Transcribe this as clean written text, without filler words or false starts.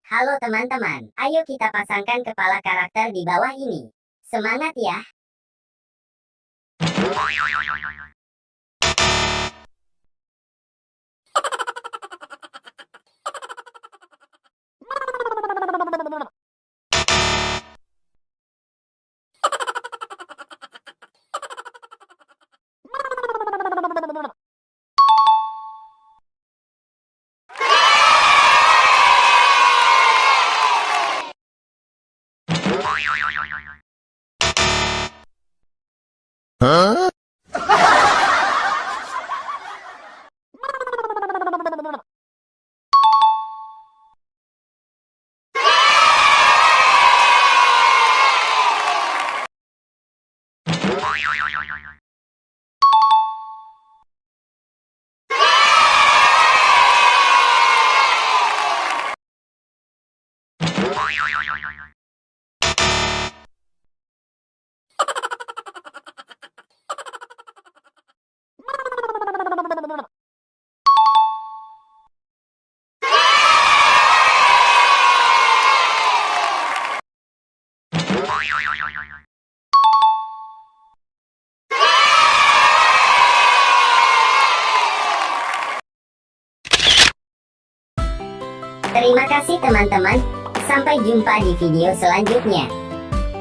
Halo teman-teman, ayo kita pasangkan kepala karakter di bawah ini. Semangat ya! Huh? Terima kasih teman-teman. Sampai jumpa di video selanjutnya.